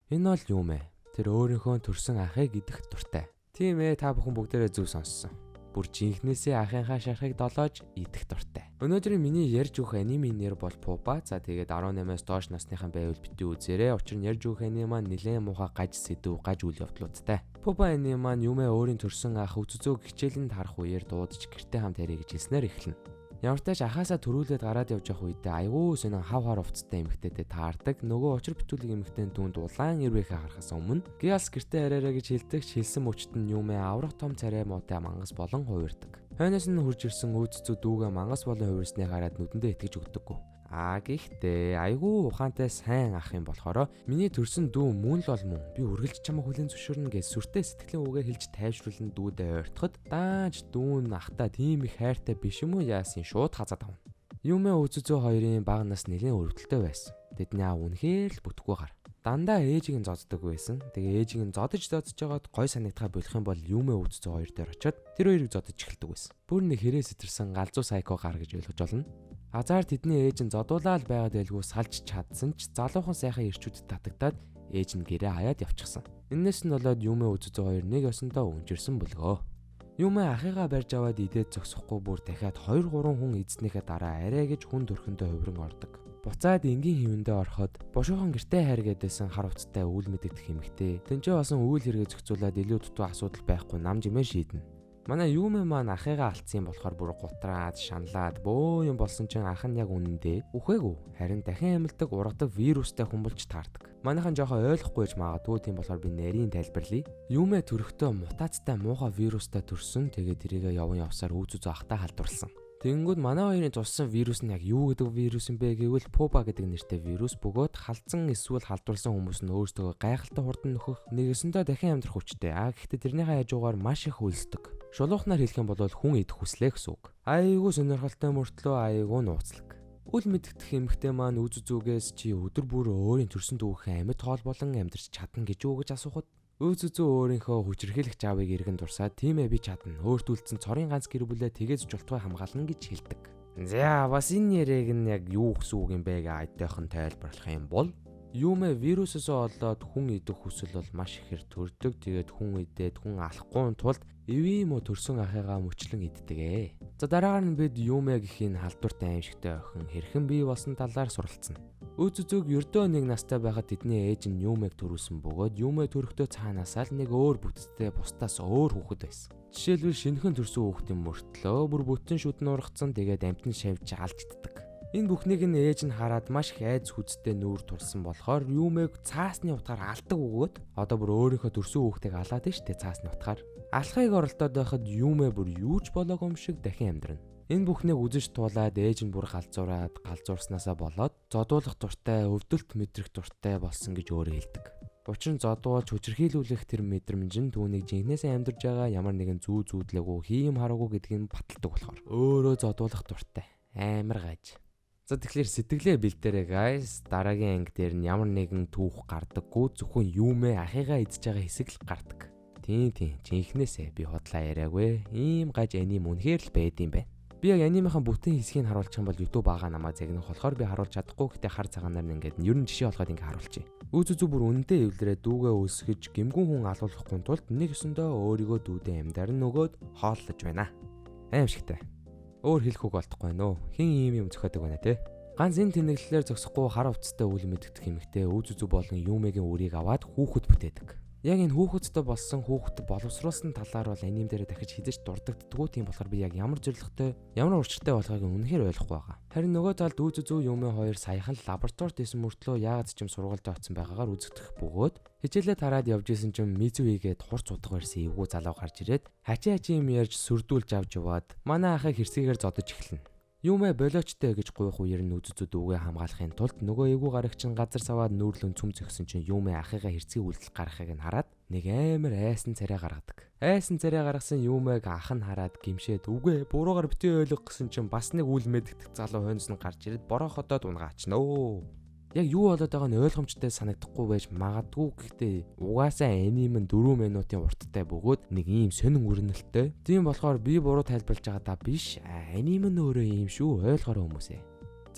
Энэ бол юм ээ. Тэр өөрийнхөө төрсөн ахыг идэх дуртай. Тийм ээ, та бүхэн бүгдээрээ зөв сонссон. Бүр жинхнээсээ ахынхаа шархыг долоож идэх дуртай. Өнөөдрийн миний ярьж өгөх анимын нэр бол Pupa. За, тэгээд 18-аас доош насныхан байвал битгий үзээрэй. Учир нь ярьж өгөх анime маань нэлээд муухай гаж сэдэв, гаж үйл явдлуудтай. Pupa анime маань Юмэ өөрийн төрсөн ах Үзүзөөг хичээлэнд харах үеэр дуудаж гэртээ хамт ярих гэж хэлснээр эхэлнэ. Ямар ч тач ахаасаа төрүүлээд гараад явж явах үедээ айгүй сонин хав хар хувцастай эмэгтэйтэй таардаг. Нөгөө учир битүүлэг эмэгтэй түүнд улаан эрвээхээ харахаас өмнө "Гялс, гэртээ яриараа" гэж хэлдэг ч хэлсэн мөчт нь Юмэ аврах том царай муутай мангас болон хувирдаг. Хойноос нь хурж ирсэн Үзүзөө дүүгээ мангас болон хувирсныг хараад нүдэндээ итгэж өгдөггүй. А гэхдээ айгүй ухаантай сайн ах юм болохоро "Миний төрсөн дүү мөн л бол мөн, би үргэлж чамайг хүлээн зөвшөөрнө" гэж сүртэй сэтгэлийн үгээ хэлж тайвшруулан дүүдээ ойртоход даанч дүүн ахта тийм их хайртай биш юм уу яасын шууд хазаад авна. Юмэ Үзүзөө хоёрын бага нас нэлээд өрөвдөлтөй байсан. Тэдний аав үнэхээр л бүтггүй гар. Дандаа ээжийг нь зоддог байсан. Тэгээ ээжийг нь зодож зодож жагаад гой санагдахаа болох юм бол Юмэ Үзүзөө хоёр дээр очиод тэр хоёрыг зодож эхэлдэг байсан. Бүр нэг хэрээ сэтэрсэн галзуу сайко гар гэж ойлгож олно. Азар тэдний ээж нь зодуулаад байгаад байлгүй салж чадсан ч залуухан сайхан ирчүүдэд татагдаад ээж нь гэрээ хаяад явчихсан. Энээс нь болоод Юмэ Үзүзөө хоёр нэг ёсондоо өнжирсэн бөлгөө. Юмэ ахыгаа барьж аваад идээд зогсохгүй, бүр дахиад 2 3 хүн эзнийхээ дараа арай гэж хүн төрхөндөө хувиран ордог. Буцаад энгийн хэвэндээ ороход бушуухан гэртээ хайргээд байсан хар хувцастай үйл мэдэгдэх эмэгтэй. Тэнцээ болсон үйл хэрэгээ зохицуулаад илүү дутуу асуудал байхгүй нам жимээ шийднэ. Манай Юмэ маань ахыгаа алдсан юм болохоор бүр гутраад, шаналаад бөө юм болсон чинь ах нь яг үнэндээ үхээгүй. Харин дахин амьддаг ургадаг вирустай хүн болж таардаг. Манайхан жоохон ойлгохгүй ч магадгүй, тийм болохоор би нарийн тайлбарлая. Юмэ төрөхдөө мутацтай муухай вирустай төрсөн. Тэгээд тэрийгэ яван явсаар Үзүзөө ахтаа халдварласан. Тэгэнгүүт манай хоёрын туссан вирус нь яг юу гэдэг вирус юм бэ гэвэл Pupa гэдэг нэртэй вирус бөгөөд халдсан эсвэл халдварласан хүмүүс нь өөрсдөө гайхалтай хурдан нөхөх, нэгэсэндээ дахин амьдрах хүчтэй. А гэхдээ тэрнийхээ хажуугаар маш их өлсдөг. Шулуухнаар хэлэх юм бол хүн идэх хүслээ гэсэн үг. Айгүй сонирхолтой мөртлөө айгүй нууцлаг. Үл мэдэгдэх эмэгтэй маань Үзүзүүгээс "Чи өдөр бүр өөрийн төрсөн дүүхээ амьд хоол болон амьдарч чадна гэж үү?" гэж асуухад Үзүзүү өөрийнхөө хүчирхийлэгч аавыг эргэн дурсаад "Тийм ээ, би чадна. Өөрт үлдсэн цорын ганц гэр бүлээ тэгээс жултгай хамгаална" гэж хэлдэг. За, бас энэ яриаг нь яг юу гэсэн үг юм бэ гэж айдайхан тайлбарлах юм бол Юмэ вирусээс олоод хүн идэх хүсэл бол маш ихээр төрдөг. Тэгээд хүн идээд хүн алахгүй тулд эвийн юм уу төрсөн ахыгаа мөчлөн иддэг ээ. За, дараагаар нь бид Юмэ гэх энэ халдварт аимшигтай охин хэрхэн бий болсон талаар суралцна. Үзүзүүг ердөө нэг настай байхад тэдний ээж нь Юмэг төрүүлсэн бөгөөд Юмэ төрөхдөө цаанаасаа л нэг өөр бүтцтэй, бусдаас өөр хүүхэд байсан. Жишээлбэл, шинэхэн төрсөн хүүхдийн мөртлөө бүр бүтэн шүдэн ургацсан, тэгээд амтан шавж алжддаг. Энэ бүхнийг нь ээж нь хараад маш их айц хүзтэй нүүр тулсан болохоор Юмэг цаасны утгаар алдаг өгөөд одоо бүр өөрийнхөө төрсөн хүүхдийг алаад нь штэ, цаасны утгаар. Алхахыг оролдоод байхад Юмэ бүр юу ч болоогүй юм шиг дахин амьдрна. Энэ бүхнийг үзэж туулаад ээж нь бүр галзуураад, галзуурснаасаа болоод зодуулах дуртай, өвдөлт мэдрэх дуртай болсон гэж өөрөө хэлдэг. Учир нь зодуулж хүчирхийлүүлэх тэр мэдрэмж нь түүнийг жинхнээсээ амьдарч байгаа ямар нэгэн зүү зүүдлээгүй, хийм хараагүй гэдгийг баталдаг болохоор өөрөө зодуулах дуртай. Амар гаж. За, тэгэхээр сэтгэлээ бэлдээрэй, guys. Дараагийн анги дээр нь ямар нэгэн түүх гардаггүй, зөвхөн Юмэ ахыгаа идж байгаа хэсэг л гардаг. Тийм, жинхнээсээ би худлаа яриаггүй. Ийм гаж анime үнэхээр л байд юм байна. Би яг anime ийн бүтэн хэсгийг харуулчих юм бол YouTube байгаа намаа загнах болохоор би харуулж чадахгүй. Гэтэ хар цагаанаар нь ингээд ер нь жишээ болгоод ингээд харуулчих. Үзүзүү бүр үнэндээ эвлэрээ дүүгээ өсгөж гимгүн хүн алуулахгүй тулд нэг өсөндөө өөрийгөө дүүдээ амьдаар нь нөгөөд хооллож байна. Аимшигтай. Өөр хэлэх үг олдохгүй байна уу? Хин ийм юм зохиодог байна те? Ганц энэ тэнэглэлээр зогсохгүй хар хувцастай үл мэдэгдэх эмэгтэй Үзүзүү болон Юмэгийн үрийг аваад хүүхэд бүтээдэг. Яг энэ хүүхэдтэй болсон, хүүхдэд боловсруулсан талаар бол анime дээр дахиж хизэж дурддагддаггүй. Тийм болохоор би яг ямар зорилготой, ямар учиртай болохыг үнэхээр ойлгохгүй байгаа. Харин нөгөө талд Үзүзүү, Юмэ хоёр саяхан лабораторид исэн мөртлөө яагаад ч юм сургуульд очсон байгаагаар үзэгдэх бөгөөд хичээлээ тараад явж исэн чинь Мизуигээд хурц утга барьсан эвгүй залуу гарч ирээд хачи хачи юм ярьж сүрдүүлж авч яваад манай ахыг хэрсгээр зодож эхэлнэ. Юмэ болоочтой гэж гуйх үеэр нь Үзүзүү дүүгээ хамгаалахын тулд нөгөө эвгүй гарагч нь газар саваад нүүрлэн цүм зөгсөн чинь Юмэ ахыгаа хэрцгий үйлдэл гаргахыг нь хараад нэг амар айсан царай гаргадаг. Айсан царай гаргасан Юмэг ах нь хараад гимшээд "Үгүй, буруугаар битгий ойлго" гэсэн чинь бас нэг үл мэдэгдэх залуу хойноос нь гарч ирээд бороо ходоод унгаачнөө. Яг юу болоод байгааг нь ойлгомжтой санагдахгүй байж магадгүй, гэхдээ угаасаа анime нь 4 минутын урттай бөгөөд нэг ийм сонин өрнөлттэй. Тийм болохоор би буруу тайлбарлаж байгаа даа биш. Анime нь өөрөө ийм шүү, ойлгоорой, хүмүүсээ.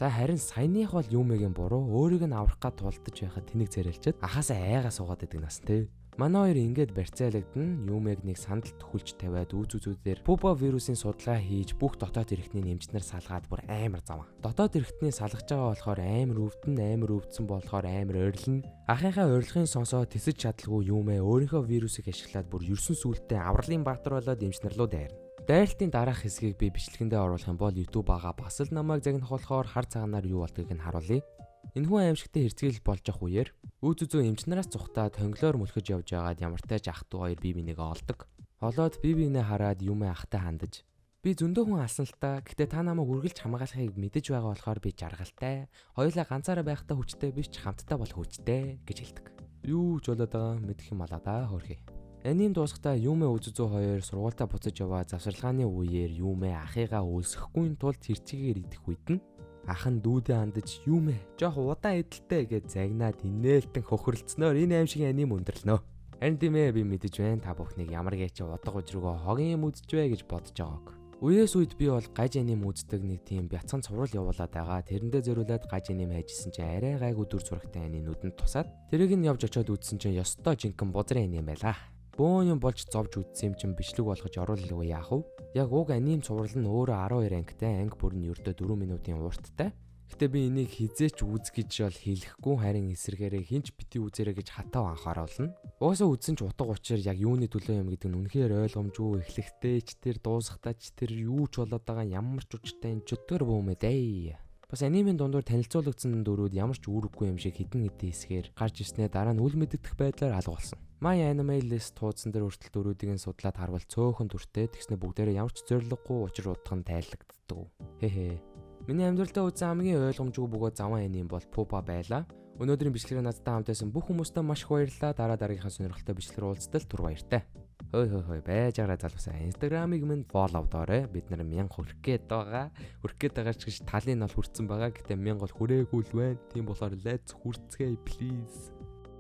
За, харин саяных бол Юмэгийн буруу. Өөрийг нь аврах гад тулдаж байхад тэнэг царайлчаад ахаасаа айгаа суугаад байдаг нас те. Манай хоёр ингээд барьцаалагдана. Юмэг нэг сандал төхөлж тавиад үз үзүүдээр Пупа вирусын судалгаа хийж, бүх дотоод эрхтний эмч нар салгаад бүр амар заван. Дотоод эрхтний салгаж байгаа болохоор амар өвдөн, амар өвдсөн болохоор амар орилно. Ахынхаа орилохын сонсоо тэсэж чадалгүй Юмэ өөрийнхөө вирусыг ашиглаад бүр 9 сүүлдээ авралын баатар болоод эмч нар руу дайрна. Дайралтын дараах хэсгийг би бичлэгэндээ оруулах юм бол YouTube байгаа бас л намайг загнах болохоор хар цагаанаар юу болдгийг нь харуулъя. Энэхүү аимшигтай хэрцгийлэл болж явах үеэр үүд үзөө эмч нараас зүхтаад хонглоор мөлхөж явж байгаад ямартай ч ах дүү хоёр бие бинийгээ олдог. Олоод бие биенээ хараад Юмэ ахтай хандаж, "Би зөндөө хүн алсан л та. Гэтэ та намайг үргэлж хамгаалахыг мэдэж байгаа болохоор би жаргалтай. Хоёулаа ганцаараа байхдаа хүчтэй биш ч хамтдаа бол хүчтэй" гэж хэлдэг. Юу ч болоод байгаа мэдэх юм алаа да, хөөрхий. Аним дуусахдаа Юмэ Үзүзүү хоёр сургуультаа буцаж яваа завсарлагын үеэр Юмэ ахыгаа өлсөхгүй тулд хэрчигээр идэх үед нь ах нь дүүдээ хандаж, "Юмэ, жоох удаан идэлтэй" гэж загнаад инээлтэн хохиролцсноор энэ аимшигын аним өндөрлөнө. Харин тийм ээ, би мэдэж байна, та бүхнийг ямар гээч удаг ужруугаа хогийн юм үзчихвэ гэж бодож байгааг. Үеэс үед би бол гаж аним үздэг нэг тийм бяцхан цуврал явуулаад байгаа. Тэрэндээ зориулаад гаж аним хайжсэн чинь арай гайгүй дүр зурагтай анимнууд нь тусаад тэрийг нь явж очиод үзсэн чинь ёстой жинхэнэ бузрын аним байлаа. Бөөн юм болж зовж үзсэн юм чинь бичлэг болгож оруулалгүй яах вэ? Яг уг аним цуврал нь өөрөө 12 ангитай, анги бүр нь ердөө 4 минутын урттай. Гэтэ би энийг хизээч үз гэж бол хэлэхгүй, харин эсрэгээрээ хинч бити үзээрэй гэж хатав анхааруулна. Угаасаа үзсэн ч утга учир, яг юуны төлөө юм гэдэг нь үнэхээр ойлгомжгүй. Эхлэхдээ ч тэр, дуусахдаа ч тэр, юу ч болоод байгаа ямар ч учиртай энэ чөтгөр бөөмэд ээ. Бас анимын дундуур танилцуулагдсан дүрүүд ямар ч үүрэггүй юм шиг хідэн хэдэн хэсгээр гарч ирснээр дараа нь үл мэдэгдэх байдлаар алга болсон. My Anime List тууцсан дээр хүртэл дүрүүдийг нь судлаад харвал цөөхөн дүртэй, тэгснэ бүгдээрээ ямар ч зорилгогүй учир утга нь тайлагддаг. Хэ хэ. Миний амьдралдаа үзсэн хамгийн ойлгомжгүй бөгөөд заван аним бол Пупа байлаа. Өнөөдрийн бичлэгээр надтай хамт байсан бүх хүмүүстээ маш их баярлалаа. Дараа дараагийнхаа сонирхолтой бичлэгээр уулзтал түр баяртай. Хөөй хөөй хөөй, байж байгаарай, залуусаа. Instagram-ыг минь follow доорой. Бид нар 1000 хүрэх гээд байгаа. Хүрэх гээд байгаа ч гэж талын нь бол хүрсэн байгаа. Гэтэ 1000 бол хүрээгүй л байна. Тийм болохоор let's хүрцгээе, please.